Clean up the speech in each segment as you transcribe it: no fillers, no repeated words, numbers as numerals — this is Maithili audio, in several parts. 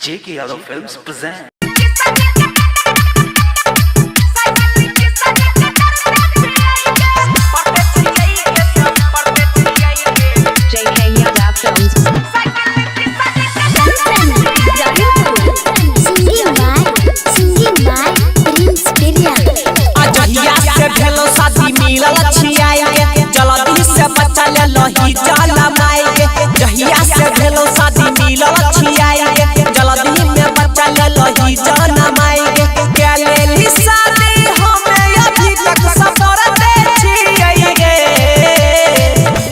J.K. Yadav Films present. JK Yadav Films. Singing by Prince Birya. अजहिया से भेलो शादी मिलल छियाई के, जल्दी से बच्चा ले लही जाला माई के। जहिया से भेलो शादी मिलल छियाई के, जल्दी में बच्चा ले लही जाना माई के। के लेली शादी हमें अभी तक सफर दे छियाई गे,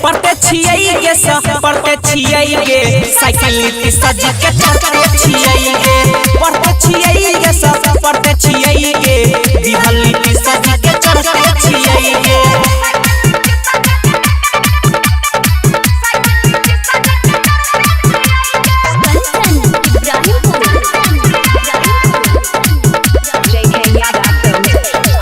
पढ़ते छियाई गे सब पढ़ते छियाई गे, साइकिल नीति सज के चढ़ते छियाई गे, पढ़ते छियाई गे सब पढ़ते छियाई गे, दिहल नीति सज के चढ़ते छियाई गे। Kanchan Ibrahimpur. JK Yadav Films.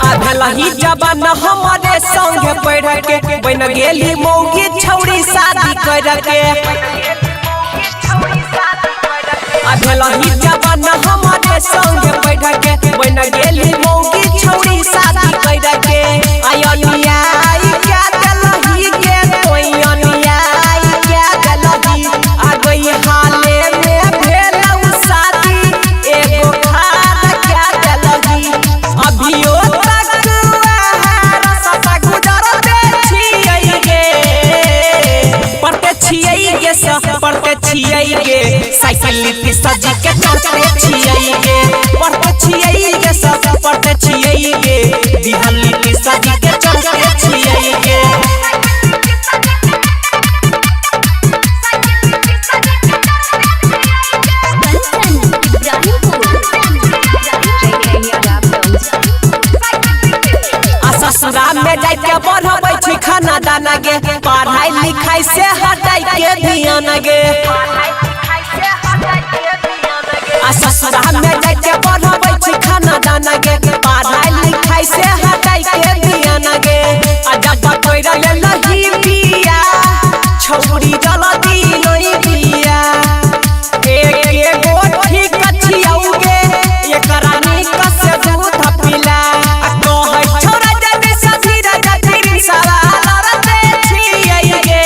आधलही जबान हमारे संग पढ़ के बन गेली मौगी छौरी शादी कर के। आधलही जबान हमारे संग पढ़ के बन गेली मौगी छौरी शादी कर के। आयनिया आई क्या दलही के तोई अनिया आई क्या दलही, आ गई हाले में भेलौ शादी एगो खाद क्या दलही। अभियो तक रसता गुजरते छियै गे, पढ़ते छियै गे सब पढ़ते छियै गे, साइकिल नीति सज के चढ़ते छियै गे, पढ़ते छियै गे सब पढ़ते छियै गे, दिहल नीति सज के चढ़ते छियै गे। Kanchan Ibrahimpur. JK Yadav Films. आ ससुरा में जाके बढ़बै छी खाना दाना गे, पढ़ाई लिखाई से हटाई के ध्यान गे। आ ससुरा में जाके बढ़बै छी खाना दाना गे, पढ़ाई लिखाई से हटाई के ध्यान गे। आ जब कोइरा ले लही बिया छौरी जलदी नहीं बिया, एक एगो ठीक छियौगे एकरा नीक से दूध पिला। आ कहै छौरा जने सधी राजा फिर सवाल लड़ते छियै गे,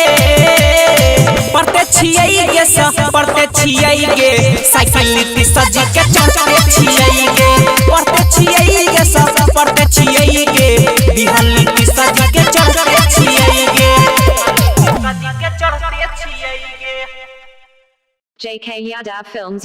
पढ़ते छियै गे सब पढ़ते छियै गे, साइकिल नीति सज के चढ़ते छियै गे, पढ़ते छियै गे सब पढ़ते छियै गे, दिहल नीति सज के चढ़ते छियै गे। JK Yadav Films.